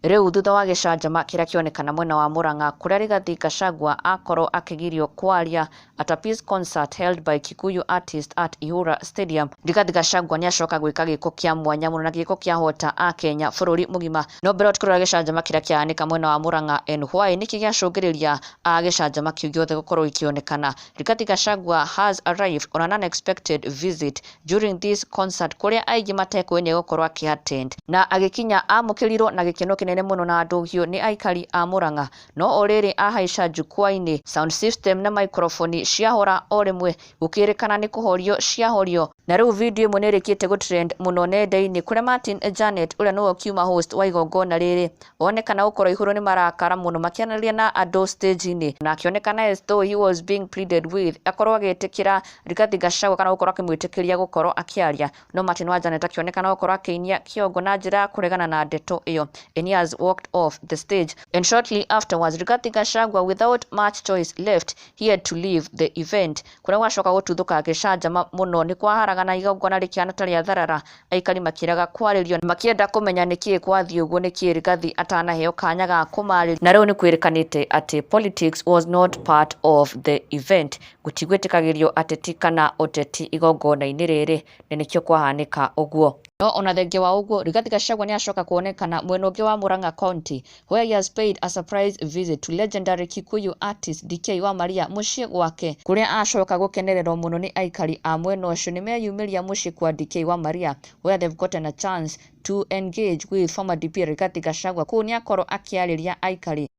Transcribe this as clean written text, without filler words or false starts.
Rĩu thutha wa gĩcanjama kĩrĩa kĩonekana mwena wa Murang'a kũrĩa Rigathi Gachagua akorwo akĩgirio kwaria at a peace concert held by Kikuyu artist at Ihura Stadium. Rigathi Gachagua nĩacoka gwĩka gĩko kĩa mwanya mũno na gĩko kĩahota akenya bũrũri mũgima. No mbere tũkĩrora gĩcanjama kĩrĩa kĩahanĩka mwena wa Murang'a and why nĩkĩ gĩacũngĩrĩria gĩcanjama kĩu gĩothe gũkorwo gĩkĩonekana. Rigathi Gachagua has arrived on an unexpected visit during this concert kũrĩa aingĩ matekũĩ nĩegũkorwo akĩ-attend na agĩkinya amũkĩrirwo na gĩkeno kĩnene mũno na ndũhiũ nĩ aikari a Murang'a. No o rĩrĩ ahaica jukwaa-inĩ, sound system na microphone ciahora o rĩmwe, gũkĩrĩkana nĩ kũhorio ciahorio. Na rĩu video ĩmwe nĩ ĩrĩkĩte gũtrend mũno nenda-inĩ kũrĩa Martin Janet ũrĩa nĩwe ũkiuma host wa igongona rĩrĩ onekana gũkorwo ihũrwo nĩ marakara mũno makĩaranĩria na andũ stage-inĩ, na akĩonekana as though he was being pleaded with akorwo agĩtĩkĩra Rigathi Gachagua kana gũkorwo akĩmwĩtĩkĩria gũkorwo akĩaria. No Martin wa Janet akĩonekana gũkorwo akĩinia kĩongo na njĩra ya kũregana na ndeto ĩyo, and he has walked off the stage. And shortly afterwards, Rigathi Gachagua, without much choice left, he had to leave the event, kũrĩa gwacoka gũtuthũka gĩcanjama mũno. Nĩ kwaharagana, igongona rĩkĩhana ta rĩa tharara, aikari makĩrega kwarĩrio makĩenda kũmenya nĩkĩĩ kwathiĩ ũguo, nĩkĩĩ Rigathi atanaheo kanya ga kũmarĩria. Na rĩu nĩ kwĩrĩkanĩte atĩ politics was not part of the event, gũtigwĩtĩkagĩrio ateti kana ũteti igongona-inĩ rĩrĩ, na nĩkĩo kwahanĩka ũguo. No ona thengia wa ũguo, Rigathi Gachagua nĩ acoka kuonekana mwena ũngĩ wa Murang'a County, where he has paid a surprise visit to legendary Kikuyu artist DK wa Maria mũciĩ gwake, kũrĩa acoka gũkenererwo mũno nĩ aikari a mwena ũcio. Nĩ meyumĩria mũciĩ kwa DK wa Maria, where they've gotten a chance to engage with former DP Rigathi Gachagua. Kũu nĩ akorwo akĩarĩria aikari.